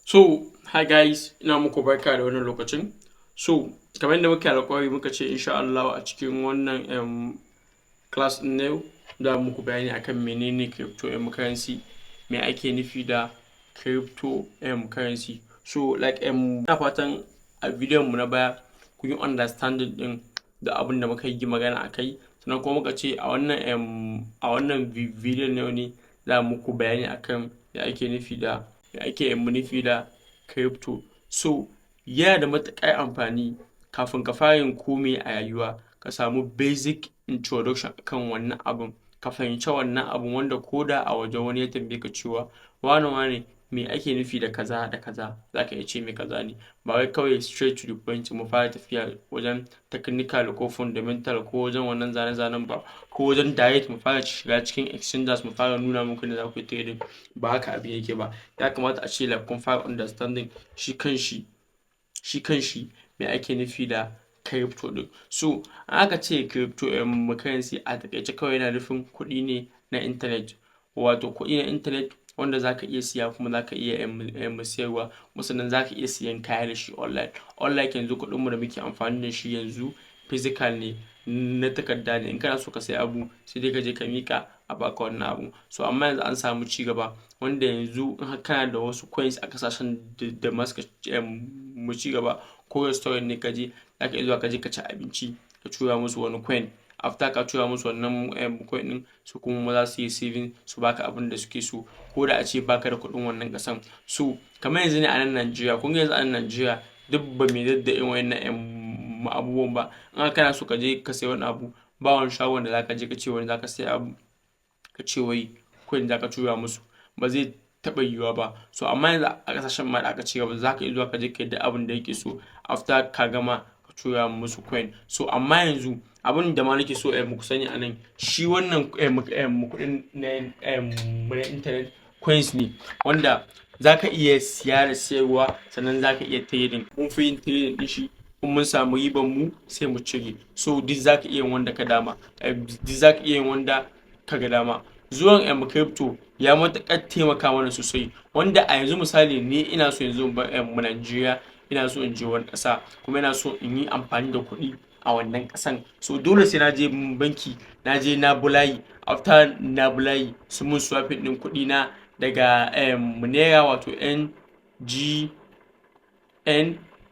So, hi guys, ina muku barka da wannan lokacin. So, kamar yadda muka yi alƙawari, muka ce insha Allah a cikin wannan class ɗin na yau za mu muku bayani akan menene crypto currency, me ake nufi da crypto currency. So, like ina fatan a bidiyon mu na baya kun yi understanding ɗin da abin da muka yi magana a kai. Sannan kuma muka ce a wannan bidiyon na yau ne za mu muku bayani akan me ake nufi da crypto. So, yana da matuƙar amfani kafin ka fara yin komai a rayuwa ka samu basic introduction akan wannan abun, ka fahimci wannan abun, wanda ko da a waje wani ya tambaye ka cewa, "Wane wane, me ake nufi da kaza da kaza?" za ka iya ce mai kaza ne. Ba wai kawai straight to the point mu fara tafiya wajen technical ko fundamental ko wajen wannan zane-zanen ba, ko wajen direct mu fara shiga cikin exchangers mu fara nuna muku yadda za ku yi trading. Ba haka abin yake ba. Ya kamata a ce like kun fara understanding shi kanshi me ake nufi da crypto ɗin. So, in aka ce crypto currency, a taƙaice kawai yana nufin kuɗi ne na internet, wato kuɗi na internet wanda za ka iya siya kuma za ka iya siyarwa, kuma sannan za ka iya siyan kaya da shi online. Unlike yanzu kuɗin mu da muke amfani da shi yanzu, physical ne, na takarda ne. In kana so ka sayi abu, sai dai ka je ka miƙa a baka wannan abu. So amma yanzu an samu ci gaba wanda yanzu in har kana da wasu coins a ƙasashen da ma suka mu ci gaba, ko restaurant ne ka je, za ka iya zuwa ka je ka ci abinci ka tura musu wani coin. After ka tura musu wannan coin ɗin, su kuma za su yi saving su baka abin da suke so, ko da a ce baka da kuɗin wannan ƙasan. So kamar yanzu ne a nan Najeriya, kun ga yanzu a nan Najeriya duk ba mu yarda da irin waƴannan abubuwan ba. In har kana so ka je ka sayi wani abu, ba wani shagon da za ka je ka ce wani za ka sayi abu ka ce wai coin za ka tura musu, ba zai taɓa yiwuwa ba. So amma yanzu a ƙasashen ma da aka ci gaba, za ka iya zuwa ka je ka yi duk abin da yake so, after ka gama ka tura musu coin. So amma yanzu abin da ma nake so ku sani a nan, shi wannan kuɗin na internet coins ne wanda za ka iya siya da siyarwa, sannan za ka iya trading. Mun fi yin trading ɗin shi, in mun samu riban mu sai mu cire. So duk za ka iya yin wanda ka ga dama. Zuwan crypto ya matuƙar taimaka mana sosai, wanda a yanzu misali ni ina so yanzu in bar Najeriya, ina so in je wani ƙasa, kuma ina so in yi amfani da kuɗi a wannan ƙasan. So dole sai na je banki, na je na bi layi. After na bi layi, sun mun swapping ɗin kuɗi na daga naira, wato NGN,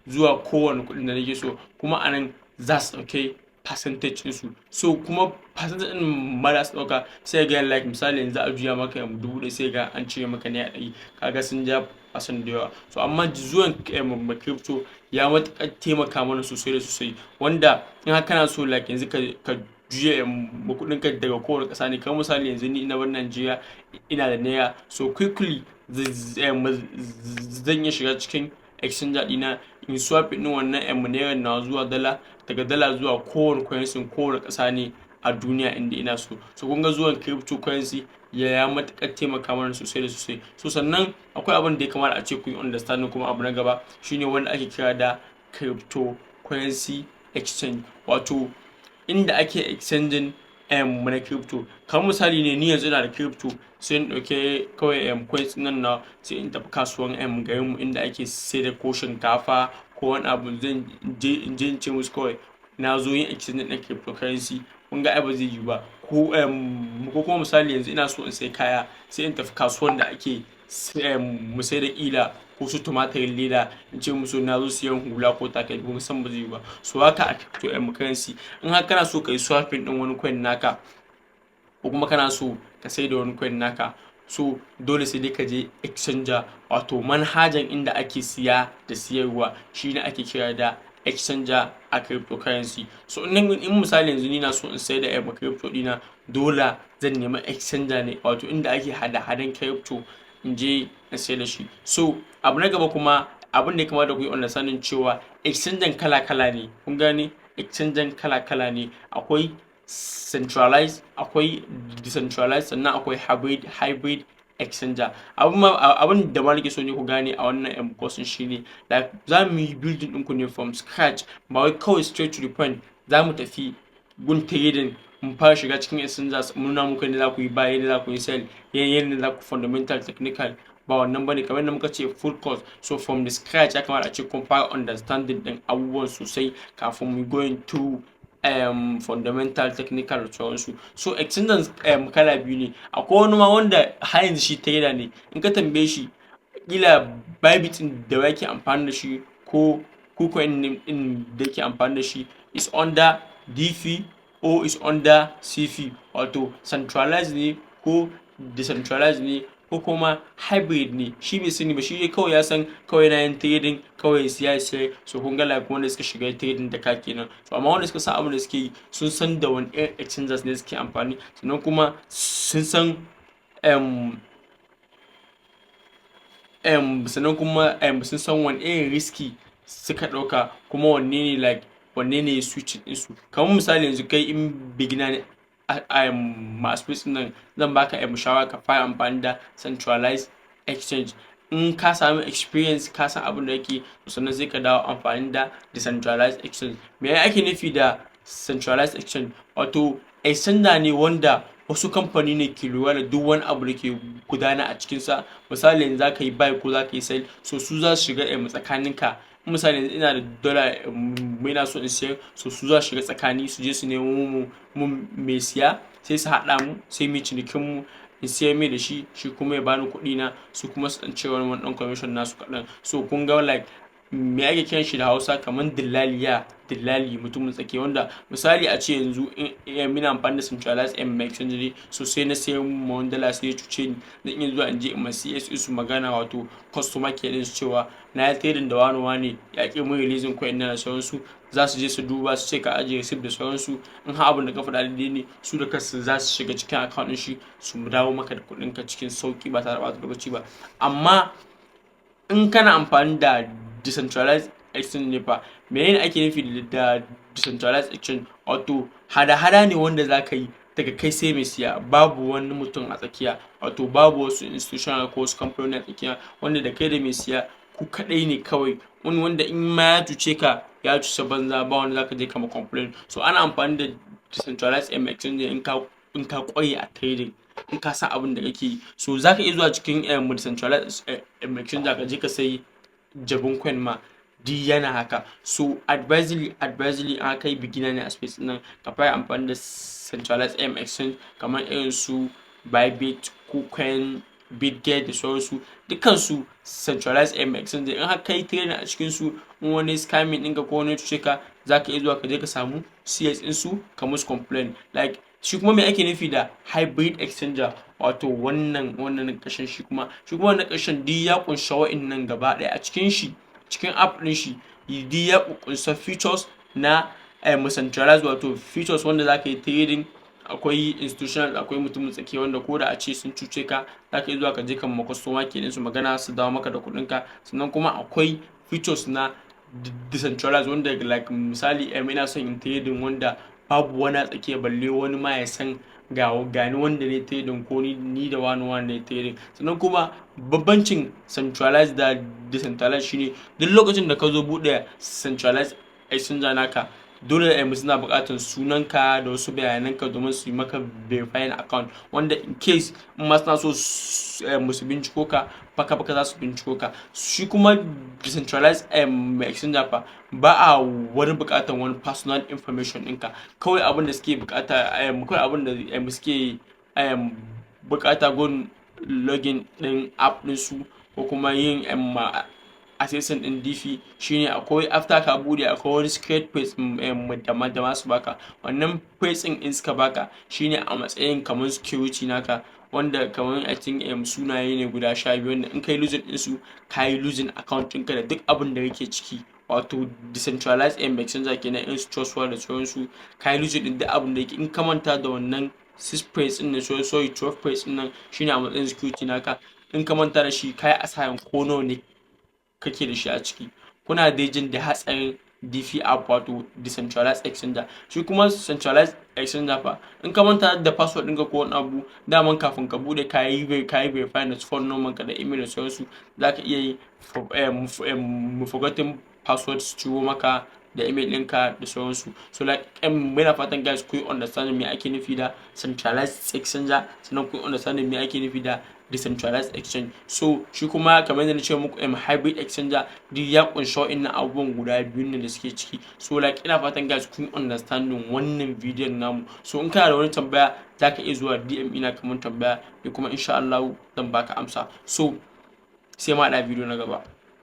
zuwa kowane kuɗin da nake so, kuma a nan za su ɗauke percentage ɗinsu. So kuma percentage ɗin ma za su ɗauka, sai ga like misali yanzu a juya maka 1000, sai ga an cire maka naira 100. Kaga sun ja percent da yawa. So amma zuwan crypto ya matuƙar taimaka mana sosai da sosai, wanda in har kana so like yanzu ka juya kuɗin ka daga kowane ƙasa ne, kamar misali yanzu ni ina bar Najeriya, ina da naira, so quickly zan iya shiga cikin exchanger ɗina in swap ɗin wannan naira nawa zuwa dala, daga dala zuwa kowane currency, kowane ƙasa ne a duniya inda ina so. So kun ga zuwan cryptocurrency ya matuƙar taimaka mana sosai da sosai. So sannan akwai abin da ya kamata a ce ku yi understanding kuma. Abu na gaba shine wanda ake kira da cryptocurrency exchange, wato inda ake exchanging na crypto. Kamar misali ne, ni yanzu ina da crypto, sai in ɗauke kawai coins nan na, sai in tafi kasuwan garin mu inda ake sai da ko shinkafa ko wani abu, zan je in je in ce musu kawai na zo yin exchange ɗin cryptocurrency. Kun ga ai ba zai yiwu ba. Ko kuma misali yanzu ina so in sai kaya, sai in tafi kasuwan da ake mu sai da ƙila ko su tumatirin leda, in ce musu na zo siyan hula ko takalmi. Kun san ba zai yiwu ba. So haka a crypto currency, in har kana so ka yi swapping ɗin wani coin naka ko kuma kana so ka sai da wani coin naka, so dole sai dai ka je exchanger, wato manhajan inda ake siya da siyarwa, shine ake kira da exchanger a cryptocurrency. So in misali yanzu ni na so in sai da crypto ɗina, dole zan nemi exchanger ne, wato inda ake hada-hadan crypto, in je in sai da shi. So abu na gaba kuma, abin da ya kamata ku yi understanding cewa exchanger kala-kala ne. Kun gane, exchanger kala-kala ne. Akwai centralized, akwai decentralized, sannan akwai hybrid exchanger. Abin da ma nake so ne ku gane a wannan course shine like za mu yi building ɗinku ne from scratch, ba wai kawai straight to the point za mu tafi gun trading. Mun fara shiga cikin exchanges, mun nuna muku yadda za ku yi buy, yadda za ku yi sell, yadda za ku fundamental, technical. Ba wannan bane. Kamar yadda muka ce, full course, so from the scratch ya kamata a ce kun fara understanding din abubuwan sosai kafin mu going to fundamental, technical da sauransu. So exchanges kala biyu ne. Akwai wani ma wanda har yanzu shi trader ne. In ka tambaye shi, kila Bybit din da yake amfani da shi ko KuCoin din da yake amfani da shi is under DeFi or is under CeFi, wato centralized ne ko decentralized ne ko kuma hybrid ne, shi bai sani ba. Shi dai kawai ya san kawai yana yin trading, kawai siya ya sayar. So kun ga, like, wanda suka shiga trading da ka kenan. So amma wanda suka san abin da suke yi sun san da wani irin exchanges ne suke amfani, sannan kuma sun san sannan kuma sun san wani irin risk suka ɗauka, kuma wanne ne, like, wanne ne switch ɗinsu. Kamar misali, yanzu kai in beginner ne a masu space nan, zan baka shawara ka fara amfani da centralized exchange. In ka sami experience, ka san abin da yake, sannan sai ka dawo amfani da decentralized exchange. Me ake nufi da centralized exchange? Wato exchange ne wanda wasu kamfani ne ke lura da duk wani abu da ke gudana a cikinsa. Misali, yanzu za ka yi buy ko za ka yi sell, so su za su shiga tsakaninka. Misali, yanzu ina da dollar, ina so in siyar, so su za su shiga tsakani, su je su nemo mu mai siya, sai su haɗa mu, sai mu cinikin mu, in siyar mai da shi, shi kuma ya bani kuɗi na, su kuma su ɗan cire wani ɗan commission nasu kaɗan. So kun ga, like, me ake kiran shi da Hausa? Kamar dillaliya, dillali, mutumin tsakiya, wanda misali a ce yanzu in muna amfani da centralized M exchange ne, so sai na sayar ma wani dala, sai ya cuce ni, zan iya zuwa in je in ma CS su magana, wato customer care din su, cewa na yi trading da wani, wani ya ƙi mun releasing coin na da sauransu. Za su je su duba, su ce ka ajiye receipt da sauransu. In har abin da ka faɗa daidai ne, su da kansu za su shiga cikin account ɗin shi su dawo maka da kuɗin ka cikin sauki ba tare da ɓata lokaci ba. Amma in kana amfani da decentralized exchange ne fa? Menene ake nufi da decentralized exchange? Wato hada-hada ne wanda za ka yi daga kai sai mai siya, babu wani mutum a tsakiya, wato babu wasu institutional ko wasu kamfanoni a tsakiya, wanda da kai da mai siya ku kaɗai ne kawai. Wani wanda in ma ya cuce ka, ya cuce banza, ba wanda zaka je kama complain. So ana amfani da decentralized exchange in ka ƙware a trading, in ka san abin da kake yi. So zaka iya zuwa cikin decentralized exchange ka je ka sai jabin coin ma, duk yana haka. So advisedly, an kai beginner ne a space nan, ka fara amfani da centralized M exchange kamar irin su Bybit, KuCoin, Bitget da sauransu. Dukkan su centralized M exchange. In har kai trading a cikin su, in wani scamming ɗinka ko wani cuce ka, zaka iya zuwa ka je ka samu CS ɗin su ka musu complain. Like, shi kuma me ake nufi da hybrid exchanger? Wato wannan ƙarshen, shi kuma wannan ƙarshen duk ya ƙunshi wa'innan gaba ɗaya a cikin shi, cikin app ɗin shi. Duk ya ƙunsa features na centralized, wato features wanda zaka yi trading, akwai institutional, akwai mutumin tsakiya, wanda ko da a ce sun cuce ka, zaka iya zuwa ka je ka ma customer care su magana, su dawo maka da kuɗin ka. Sannan kuma akwai features na decentralized, wanda, like, misali, ina son in trading wanda babu wani a tsakiya, balle wani ma ya san ga gani wanda ne trading ko ni da wani wani ne trading. Sannan kuma bambancin centralized da decentralized shine, duk lokacin da ka zo buɗe centralized exchanger naka, dole ne suna buƙatar sunanka da wasu bayananka domin su yi maka verifying account, wanda in case in ma suna so su binciko ka, baka baka za su binciko ka. Shi kuma decentralized exchanger fa, ba a wani buƙatar wani personal information ɗinka. Kawai abin da suke buƙata, kawai abin da suke buƙata gun login ɗin app ɗinsu ko kuma yin accessing ɗin DeFi shine akwai, after ka bude, akwai wani secret phrase da masu baka. Wannan phrase ɗin in suka baka shine a matsayin kamar security naka, wanda kamar I think sunaye ne guda 12, wanda in kai losing ɗinsu, ka yi losing account ɗinka da duk abin da yake ciki. Wato decentralized exchanger kenan, irin su Trust Wallet da sauransu. Ka yi losing ɗin duk abin da yake in ka manta da wannan six phrase ɗin nan, sorry, 12 phrase ɗin nan, shine a matsayin security naka. In ka manta da shi, ka yi asaran ko nawa ne kake da shi a ciki. Kuna dai jin da hatsarin DeFi app, wato decentralized exchanger. Shi kuma centralized exchanger fa, in ka manta da password ɗinka ko wani abu, daman kafin ka bude ka yi verify da phone number ka da email da sauransu, za ka iya yi forgotten password, su turo maka da email ɗinka da sauransu. So like muna fatan guys ku yi understanding me ake nufi da centralized exchanger, sannan ku yi understanding me ake nufi da decentralized exchange. So shi kuma kamar yadda na ce muku, hybrid exchanger duk ya kunshi wa'innan abubuwan guda biyu ne da suke ciki. So like ina fatan guys kun understanding wannan bidiyon namu. So in kana da wani tambaya, zaka iya zuwa DM ina kamar tambaya, ni kuma insha Allah zan baka amsa. So sai ma da bidiyo na gaba.